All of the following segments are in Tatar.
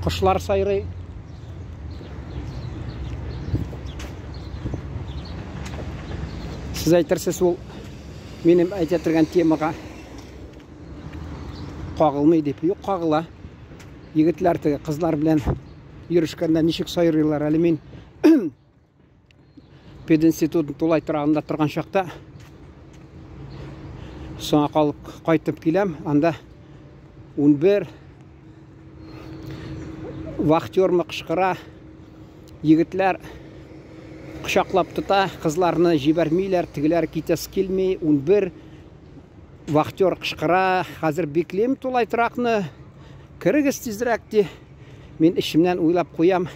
Кошлар сайрый. Сез әйтерсез, ул минем әйтә торган темага кагылмый дип. Юк, кагыла. Егетләр теге кызлар белән йөрешкәндә ничек сайрыйлар. Әле мин пединститутның тулай торагында торган чакта соңа калып кайтып киләм. Анда 11 вахтермы кычкыра, егетләр кочаклап тота, кызларны җибәрмиләр, тегеләр китәсе килми. 11 вахтер кычкыра, хәзер биклим тулай торакны, керегез тизрәк, ди. Мин эчемнән уйлап куям,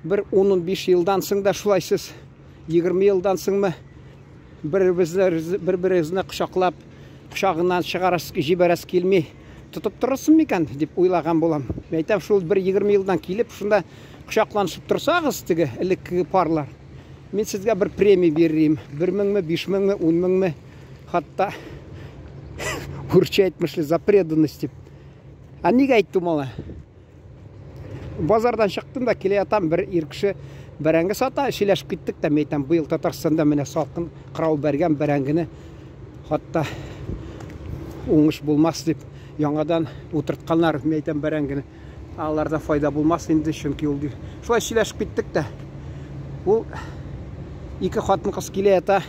бер 10-15 елдан соң да шулай сез, 20 елдан соңмы, бер-берегезне кочаклап, кочагыннан чыгарасы, җибәрәсе килми, тотып торырсың микән, дип уйлаган булам. Мин әйтәм, шул бер 20 елдан килеп, шунда кочакланышып торсагыз, теге элеккеге парлар, мин сезгә бер премия бирерим. 1 меңме, 5 меңме, 10 меңме, хатта урысча әйтмешли, за преданность дип. Ә нигә әйттем алай? Базардан чыктым да килә ятам, бер ир кеше бәрәңге сата, сөйләшеп киттек тә, мин әйтәм, быел Татарстанда менә салкын кырау бәргән бәрәңгене хатта уңыш булмас дип яңадан утыртканнар, мин әйтәм, бәрәңгене. Аларда файда булмас инде, чөнки ул ди. Шулай сөйләшеп киттек тә. Ул ике хатын-кыз килә ята.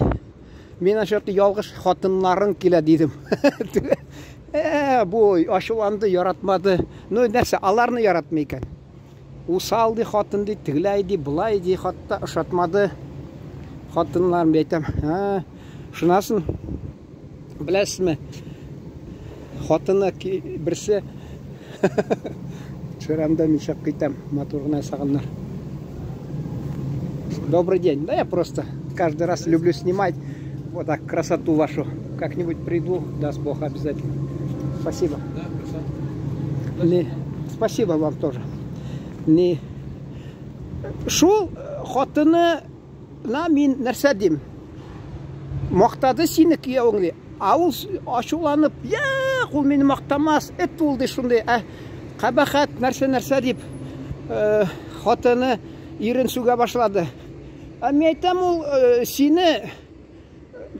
Мин ошо ялгыш хатыннарың килә дидем. Бу ачуланды, яратмады. Ну, нәрсә, аларны яратмый икән. Усал ди хатын ди, тегеләй ди, былай ди, хатта ошатмады. Хатыннар, мин әйтәм, ха, шунасын беләсезме? Хатыны берсе төшерәм дә мин чыгып китәм, матур гына ясаганнар. Добрый день. Да я просто каждый раз люблю снимать вот так красоту вашу. Как-нибудь приду, даст Бог, обязательно. Спасибо. Да, Не, спасибо вам тоже. Не. Шул хатыны на мин нәрсә дим? Мактады сине киявең ди. Ә ул ачуланып, юк, ул мине мактамас, эт ул ди шундый, ә кабахәт нәрсә-нәрсә дип, хатыны ирен сүгә башлады. Ә мин әйтәм, ул сине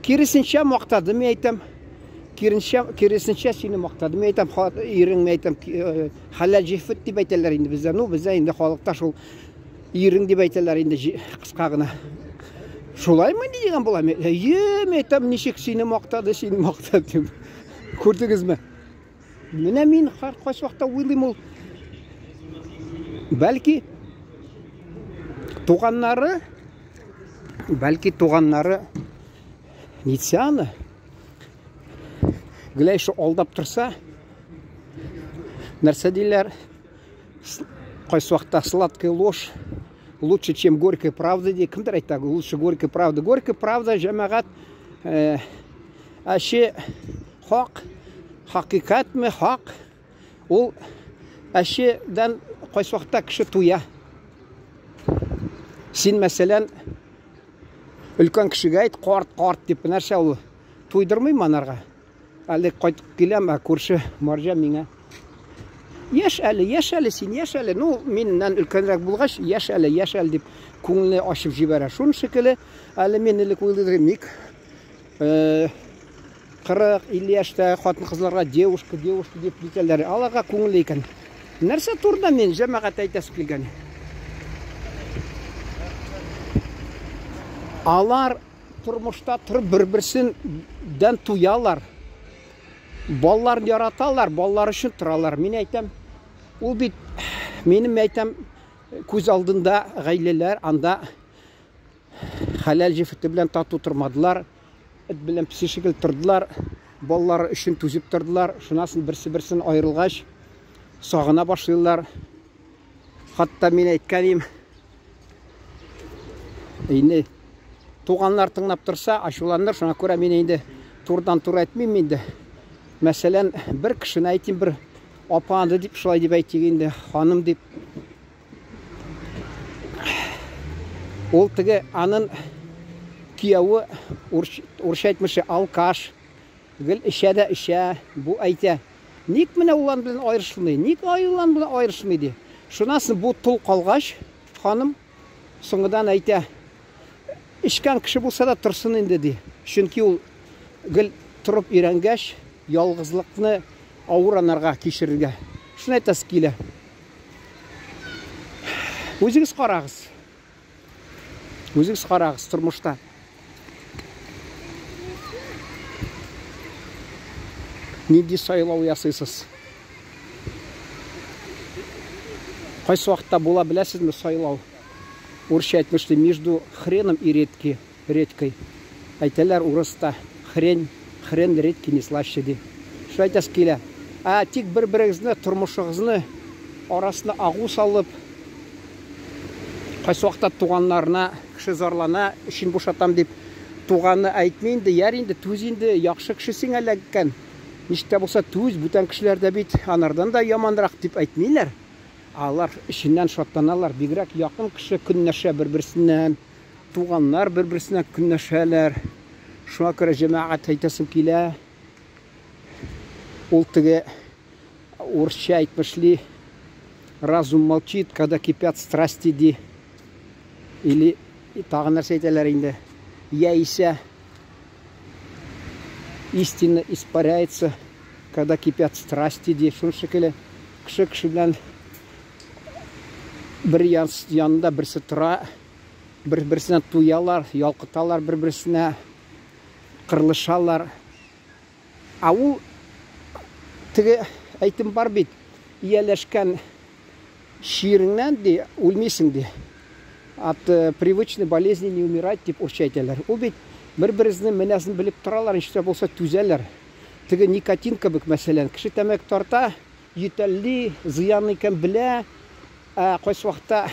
киресенчә мактады, мин әйтәм. Киресенчә, киресенчә сине мактады. Мин әйтәм, ирең, мин әйтәм, хәләл җефет дип әйтәләр инде бездә. Ну, бездә инде халыкта шул ирең дип әйтәләр инде кыска гына. Шулаймы ни дигән була? Әйе, мин әйтәм, ничек сине мактады, сине мактады дип. Күрдегезме? Менә мин һәр кайсы вакытта уйлыйм, ул бәлки туганнары, бәлки туганнары нитсә аны, геләй шул алдап торса, нәрсә диләр, кайсы вакытта сладкая ложь лучше, чем горькая правда, ди. Кемдер әйтә, лучше горькая правда. Горькая правда, җәмәгать, әче хак, хакыйкатьме, хак, ул әчедән кайсы вакытта кеше туя. Син, мәсәлән, өлкән кешегә әйт, карт, карт дип, нәрсә ул туйдырмыймы анарга? Әле кайтып киләм, ә күрше марҗа миңа: яшь әле, яшь әле син, яшь әле. Ну, миннән өлкәнрәк булгач, яшь әле, яшь әле дип күңелне ачып җибәрә. Шуның шикелле, әле мин элек уйлыйм, ник 40-50 яшьтә хатын-кызларга девушка, девушка дип әйтәләр. Аларга күңелле икән. Нәрсә турында мин җәмәгать әйтәсе килгән? Алар тормышта торып бер-берсеннән туялар. Балаларын яраталар, балалар өчен торалар. Мин әйтәм, ул бит минем әйтәм, күз алдында гаиләләр анда хәләл җефете белән тату тормадылар. Эт белән песи шикелле тордылар. Балалары өчен түзеп тордылар. Шуннан соң берсе-берсен аерылгач сагына башлыйлар. Хатта мин әйткәнем, инде туганнар тыңлап торса, ачуланыр. Шуңа күрә мин инде турыдан-туры әйтмим инде. Мәсәлән, бер кешене әйтим, бер апаны дип, шулай дип әйтик инде, ханым дип. Ул теге анын кияве, урысча әйтмешли, алкаш, гел эчә дә эчә. Бу әйтә: ник менә ул аның белән аерышмый, ник ул аның белән аерышмый, ди. Шуннан соң бу тол калгач, ханым соңгыдан әйтә, эчкән кеше булса да торсын инде, ди. Чөнки ул гел торып өйрәнгәч, ялгызлыкны авыр анарга кичерергә. Шуны әйтәсе килә. Үзегез карагыз. Үзегез карагыз тормышта. Нинди сайлау ясыйсыз? Кайсы вакытта була беләсезме сайлау? Урысча әйтмешли, между хреном и редки, редькой. Әйтәләр урыста, хрень, хрен редьки не слаще ди. Шулай әйтәсе килә. Ә тик бер-берегезне, тормышыгызны арасына агу салып, кайсы вакытта туганнарына кеше зарлана, эчен бушатам дип, туганы әйтми инде, яр инде, түз инде, яхшы кеше сиңа эләккән. Ничек тә булса түз, бүтән кешеләр дә бит анардан да яманрак дип әйтмиләр. Алар эченнән шатланалар, бигрәк якын кеше көнләшә бер-берсеннән, туганнар бер-берсеннән көнләшәләр. Шуңа күрә җәмәгать әйтәсем килә, ул теге урысча әйтмешли, разум молчит, когда кипят страсти ди. Или тагын нәрсә әйтәләр инде. Яисә истина испаряется, когда кипят страсти ди. Шуның шикелле кеше кеше белән бер янында берсе тора, бер-берсенә туялар, ялкыталар бер-берсенә, кырылышалар. Ә ул теге әйтем бар бит, ияләшкән чиреңнән ди, үлмисең ди. От привычной болезни не умирать дип урысча әйтәләр. Ул бит бер-берсенең менәсен белеп торалар, ничек тә булса түзәләр. Теге никотин кебек, мәсәлән, кеше тәмәке тарта, ютәлли, зыян икән белә, ә кайсы вакытта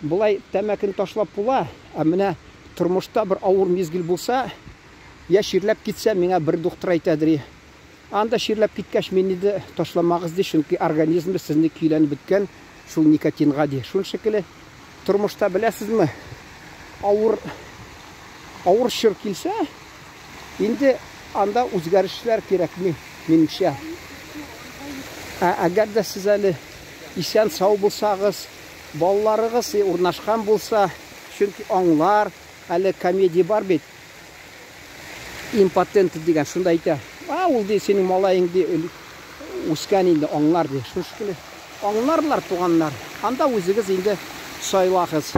болай тәмәкене ташлап була, ә менә тормышта бер авыр мизгел булса, я чирләп китсә, миңа бер духтыр әйтәдер, анда чирләп киткәч, мине дә ташламагыз ди, чөнки организмы сезне көйләнеп беткән шул никотинга ди. Шуның шикелле тормышта беләсезме, авыр авыр чор килсә, инде анда үзгәрешләр кирәкми, минемчә. Ә әгәр дә сез әле исән сау булсагыз, балаларыгыз урнашкан булса, чөнки аңлар, әле комедия бар бит, импотент дигән, шунда әйтә, а ул ди синең малаең ди үскән инде, аңлар ди. Шуның шикелле аңларлар туганнар. Анда үзегез инде сайлагыз.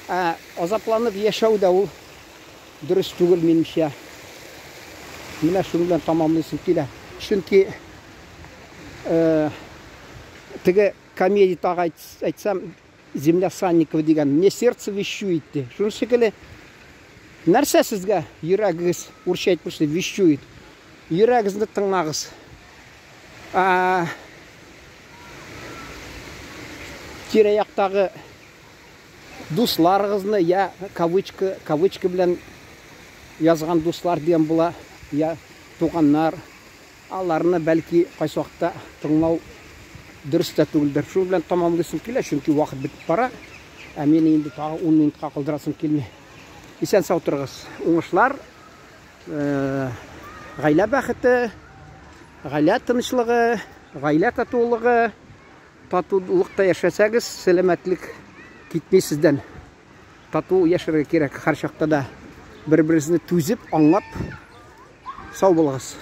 Ә азапланып яшәү дә ул дөрес түгел минемчә. Менә шуның белән тамамлыйсым килә. Чөнки теге комедия тагы әйтсәм, Земля Санникова дигән, мне сердце вещует ди. Шуның шикелле нәрсә сезгә йөрәгегез, урысча әйтмешли, вещует. Йөрәгегезне тыңлагыз. Тирә-яктагы дусларыгызны, я кавычка, кавычка белән язган дуслар дигән була, я туганнар, аларны бәлки кайсы вакытта тыңлау дөрес тә түгелдер. Шуның белән тамамлыйсым килә, чөнки вакыт бетеп бара. Ә мине инде тагы 10 минутка калдырасым килми. Исән сау торыгыз. Уңышлар, гаилә бәхете, гаилә тынычлыгы, гаилә татулыгы. Татулыкта яшәсәгез, сәламәтлек китми сездән. Тату яшәргә кирәк һәрчакта да. Бер-беребезне түзеп, аңлап, сау булыгыз.